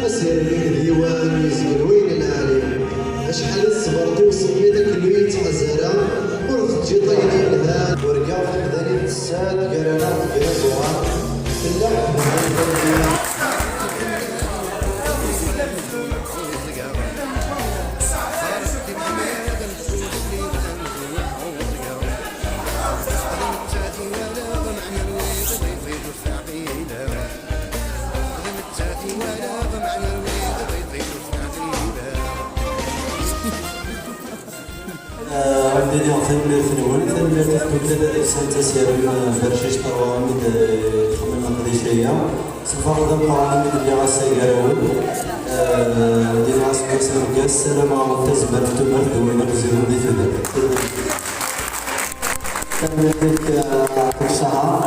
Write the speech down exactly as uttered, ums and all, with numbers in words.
Asirem d yiwen yezgel wayen lɛali. Acḥal i tṣebreḍ i usemmiḍ akken ur yettḥaz ara, ur teǧǧiḍ ayen yelhan. Urgaɣ tiḥdanin tessad gar-aneɣ gar iẓuran. Tella ḥedd. Ɣef dini tanemmirt-nwen, tanemmirt i tdukkla tadelsan Tasirem, Bercic Terwa, imi d-xemmen leqdic-aya. S lferḥ d ameqqran imi d-lliɣ ass-a gar-awen. Dini aseggas ameggaz, ssarameɣ tazmert n tumert d wayen akk ziɣen di tudert. Tanemmirt-ik, Ɛqub Saha.